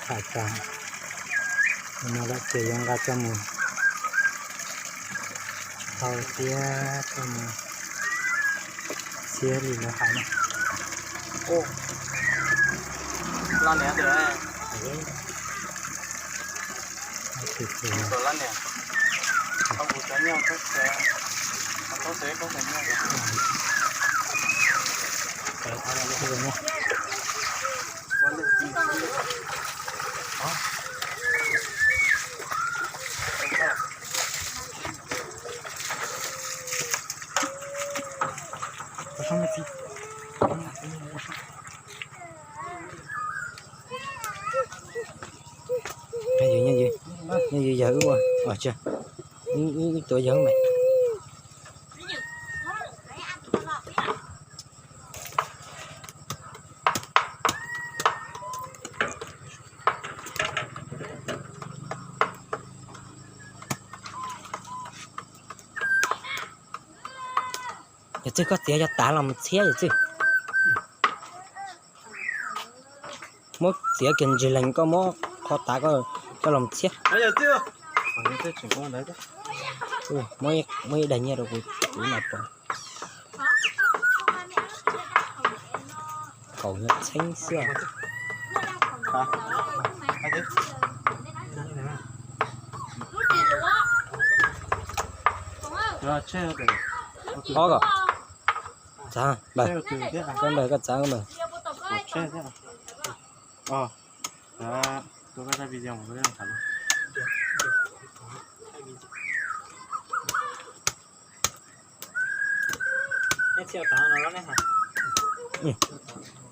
Tham tas no lawm ces yuav nqa coj mus thau thiab coj mus txiab li lawv hais na. Nyob yog wb ua, ib tuav yog wb mas. Yawm Txwj, koj txiav cov tav los mus txhiab yawm Txwj. Muab txiav kiag ntsig leeg, koj muab qhov tav koj coj los txhiab. Muab ib daig nyiaj rau kuv, kuv mam pom. Kaum nyuag txheeb xwb. Ob kom. Txav, koj npawg, koj txav, koj npawg.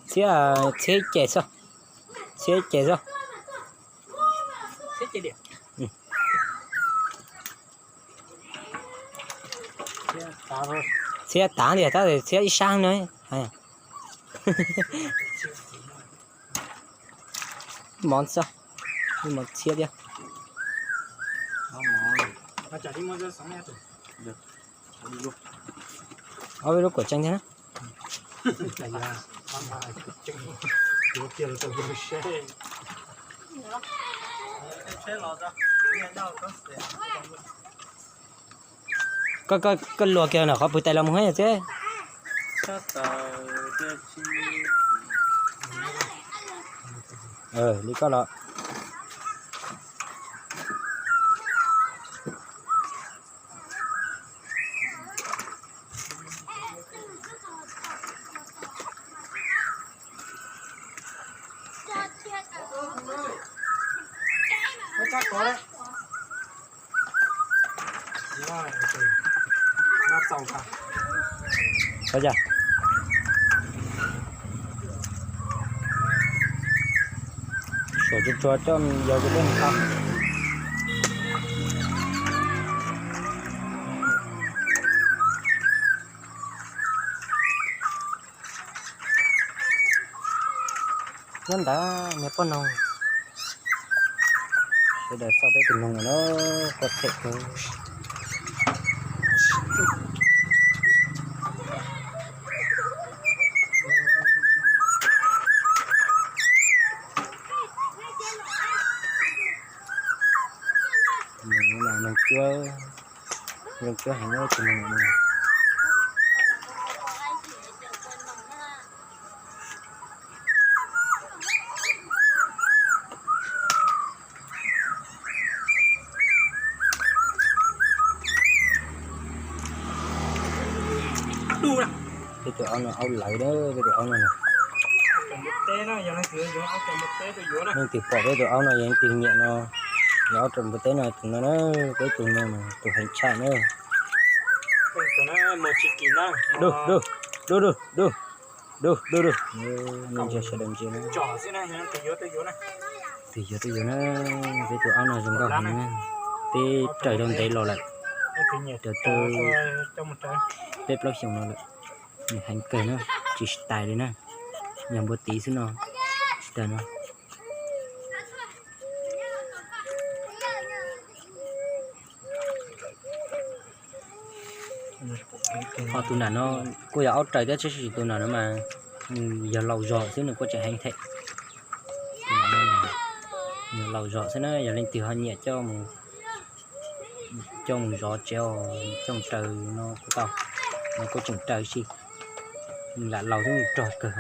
Txhiab, txhiab ces xwb. Txhiab ces xwb. Txhiab tav tiag, tab sis txhiab ib sab no. Mov xwb, mov txhiab thiab. Ob peb lub kuam tseeb thiab na. Koj, koj luag kiag ntawm qhov pw tais los mus thiab xwb. Li koj los. Suav tsuag tsuag coj yog kuv tej nqa. Nyob ntawd niag poj noog, sawv daws txog peb tus noog no, quaj them kawg. Noog cuab, noog cuab heev tus noog no. Peb tus aub no aub lawv na, peb tus aub no. Leej twg pom peb tus aub no yog leej twg nyiam no, yog aub rau npua teb no tus no na, peb tus no tus heev tshaj na. Du, du, du, du, du, du, du, du. Nej ntsia sawv daws ntsia na. Twg yuav twg yuav na, peb tus aub no zoo nkauj heev na. Peb raws rau ntev los lawm, raws tau peb plaub xyoos no lawm. Nws heev kawg na, tsis tais li na. Yog npua tiv xwb no, tsis tas no. Ho tus nam no kuj yog aub raws thiab, tab sis tus nam no mas nws yog laus zog xwb, nws kuj tseem heev thiab. Yog laus zog xwb na, yog leej twg ho nyiam coj mus zov tsev, coj mus raws no kuj tau, no kuj tseem raws si, lam laus thiab nws rog kawg.